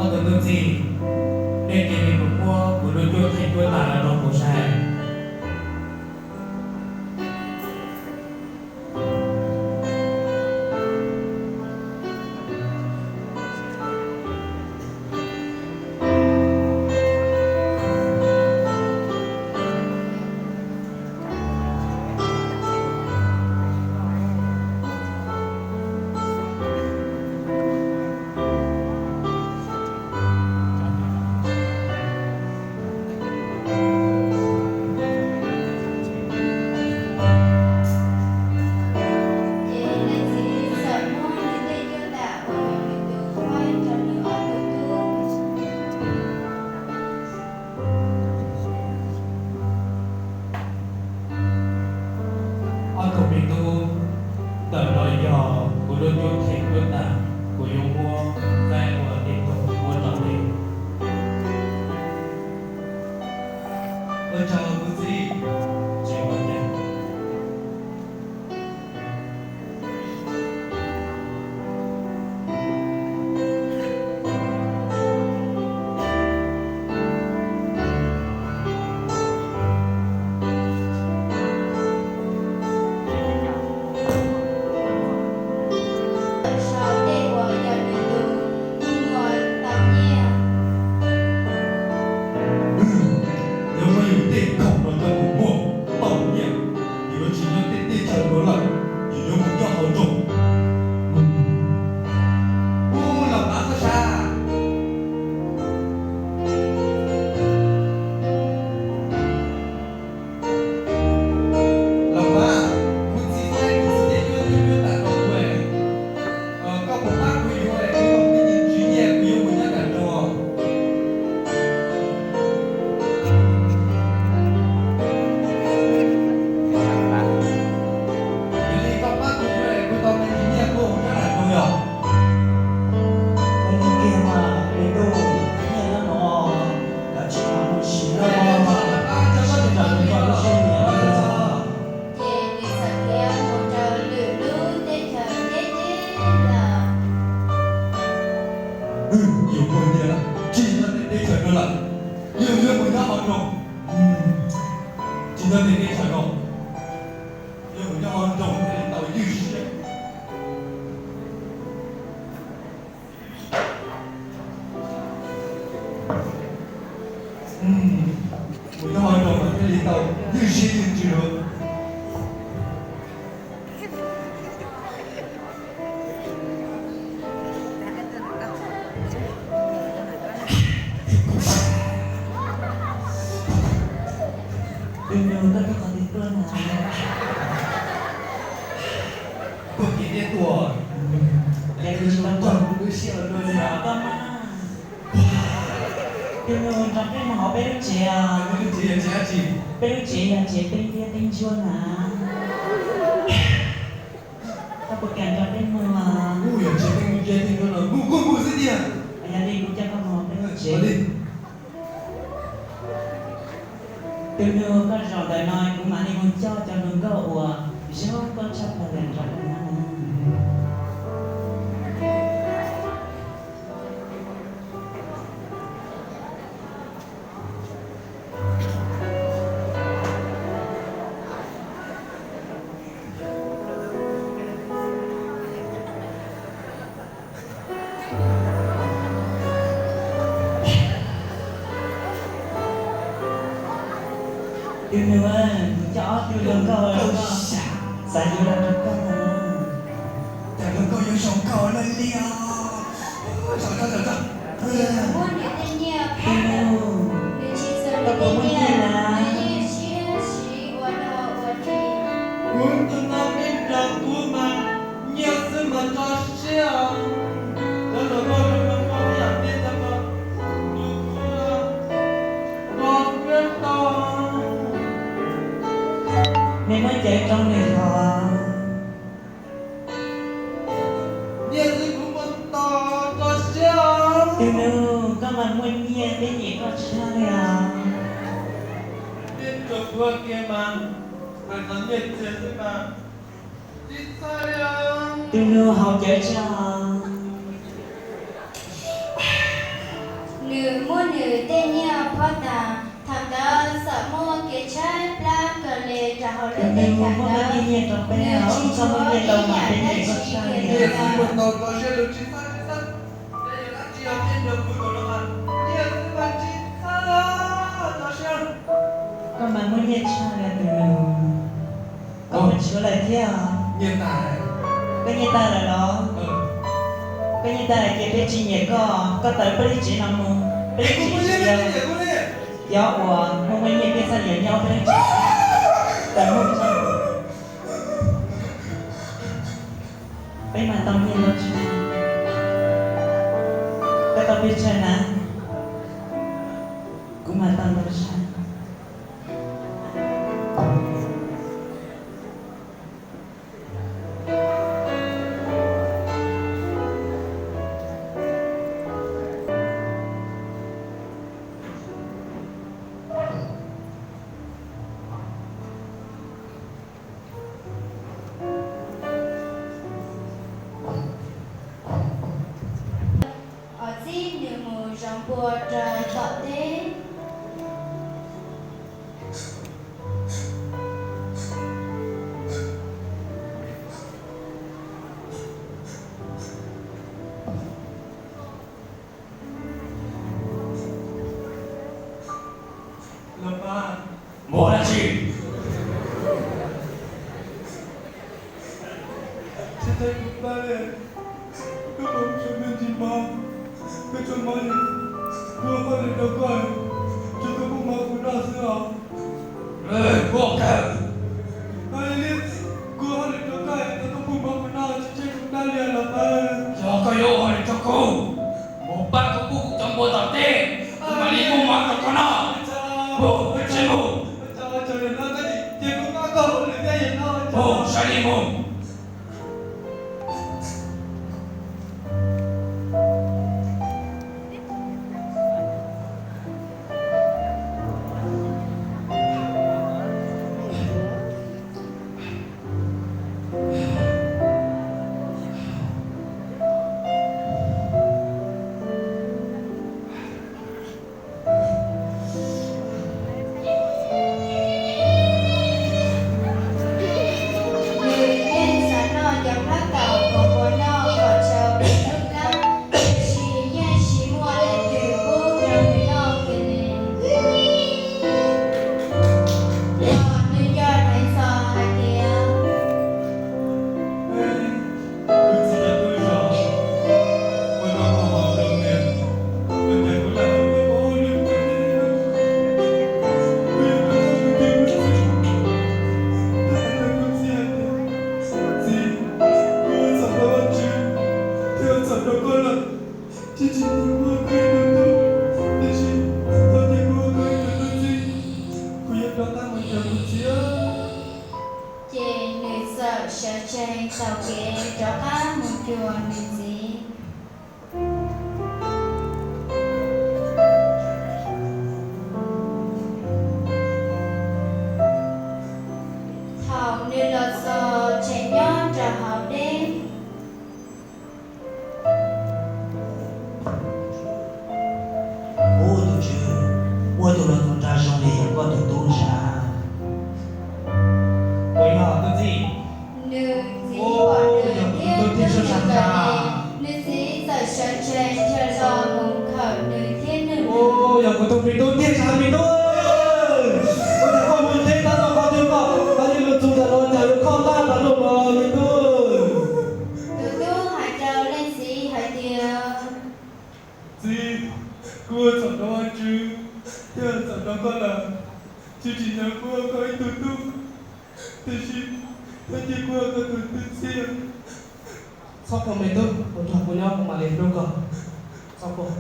Tus tub txib, nej cia li mus muab kuv lub cuab theem cuab tam los rau kuv saib. Ces leej txiv txawm muab nws tej cuab tam uas yog nws tus faib rau nws ob tug tub. Ob tug me tub, ntawm no yog kuv lub cuab theem cuab tam, kuv yuav muab faib ua tib tug muab rau nej. Ua tsaug kuv txiv, tsis ua cas. Sau tej uas yog nws tus muaj tau nyiaj. Yog muab yus tej khoom no coj mus muag tau nyiaj, yuav tsis nyob tej teb chaws no lawm, yus yuav mus nyob hauv nroog. Ub, los pav txhob sab. Los pav, kuv txiv txais kuv txiv tej cuab cuab tam rau kuv, koj puas pab kuv yuav, kuv tsis muaj nyiaj kuv yuav mus nyob nram nroog. Yog li koj pab kuv yuav, kuv tau me ntsis nyiaj kuv mus nyob nram nroog yom. Ua li kiag mas me tub, nyiaj nyob no, kav tsij mam mus siv na, sib nrog mus nrog lub siab nyiam. Ces nws txawm khiav mus rau lwm lub teb chaws deb deb lawm. Yus muaj nyiaj lawm, tsis nyob tej teb chaws no lawm, yus yuav mus nyob hauv nroog. Tsis nyob tej teb chaws no, yus mus nyob hauv nroog thiaj li tau ywj siab. Mus nyob hauv nroog thiaj li tau ywj siab ywj ntsws. Tus nus, koj rau qhov twg tuaj na? Tuaj kev deb tuaj. Ces kuv tsis tau tuaj, kuv siab ua luaj li os koj mas. Tus nus, nrog peb mus hauv peb lub tsev os. Peb lub tsev yog tsev dab tsi? Peb lub tsev yog tsev peb ntiab peb ntsuab na. Koj puas kam nrog peb mus? Kuj yog tsev peb ntiab peb ntsuab no, mus kuj mus xwb tiag. Yog li kuv coj koj mus hauv peb lub tsev. Tus nus, koj zaum ntawm no kuv mam li mus coj cov hluas nkauj uas zoo nkauj tshaj plaws los nrog koj nyob na. Tus nus, kuv coj ob tug hluas nkauj los, xav yuav los nrog koj na. Cov hluas nkauj yuav zoo nkauj lawm li os. Tus nus, koj puas muaj nyiaj na? Kuv tus no peb nrog kuv mas nyiaj xwb mas tso siab os. Cov hluas nkauj zoo nkauj ib yam peb txog no, tus kuv npog siab tau. Nej muab cawv rau nws hov. Nyiaj xwb kuv muaj tau tso siab os. Tus nus, koj mas muaj nyiaj peb nyiam koj tshaj li os. Peb nrog kuv ua ke mas, hais txog nyiaj txiag xwb mas tsis txhawj li os. Tus nus, haus cawv tshaj. Nws tej nyiaj poob tas, thaum ntawd txawm muaj kev tshaib plab kawg li rau hauv lub teb chaws ntawd. Nws tsis tshuav ib yam dab tsi kiag li. Koj mas muaj nyiaj tshaj li tus nus, koj muaj tshuaj lawm thiab. Koj nyiaj tag lawm los? Koj nyiaj tag lawm ces peb tsis nyiam koj, koj tawm peb lub tsev no mus, peb lub tsev tsis yog cov uas muaj muaj nyiaj thiaj txhaj li nyob peb lub tsev. Tawm mus, peb mas tau nyiaj ntau tshaj, koj tau pes tsawg na? Kuv mas tau ntau tshaj. Txib nws mus zov npua rau tom teb. Los pab, muaj dab tsi? Tsis tau kuv pab li, koj puas muaj me ntsis mov, koj tso mov li, kuv haj li rau koj, tso koj pub mov kuv noj xwb os. Ua kawg, kuv haj li rau koj, tso koj pub mov kuv noj, tsis tseg kuv dab li los pab. Yog koj yuav ua li rau kuv, mus pab kuv pub kuv cov npua tom teb, kuv mam li muab mov rau koj noj. Mus, peb tsis mus. Mus, sawv li mus. Nws yeej xav noj cov plab kaum uas puas noj kom tshaus nws lub plab, tiam sis yeej tsis muaj leej twg pub rau nws noj kiag li. Nws nco dheev txog hais tias, ces nws txawm sawv tsees taug kev rov qab mus cuag nws txiv. Thaum nws los txog tseem nyob rau hauv deb. Ub, tus tswv, ua tus los tus nra zoo li yog koj tus tub sav. Puas yog tus txiv? Nws txiv pom nws thiab nws txiv txawm sawv tsees dhia los mus khawm nws thiab nws. Yog kuv tus me tub tiag sav me tub. Ua cas koj mus teb tab tom qhov twg koj, qhov twg los txog tas los cas yuav khoj tab tas los me tub. Tus tub hais rau leej txiv hais tias, txiv, kuv ua txhaum rau Vajtswv thiab txhaum rau koj lawm, tsis tsim nyog kuv ua koj ib tug tub, tiam sis yog cia kuv ua koj tus tub txib. Txhob quaj me tub, mus nrog kuv nyob kuv mam li hlub koj. Txhob quaj.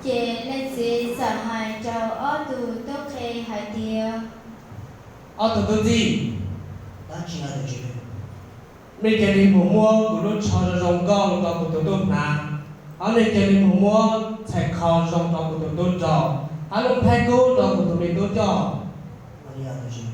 Ces leej txiv txawm hais rau ob tug tub qhe hais tias, ob tug tub txib, nej cia li mus muab kuv lub tsho zoo zoo nkauj rau kuv tus tub hnav, hos nej cia li mus muab txhais kho zoo rau kuv tus tub rau, hab lub phaib kub rau kuv tus me tub coj. Ua li os tus tswv.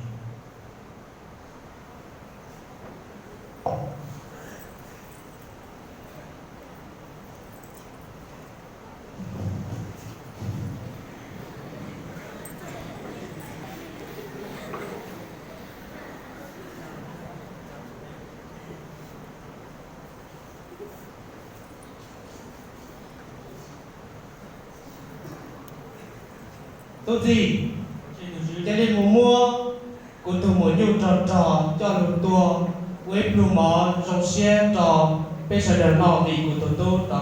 Tub txib, cia li mus muab kuv tug maum nyuj rog rog coj lug tua ua ib pluag mov zoo siab rau peb sawv daws noj vim kuv tug tub rov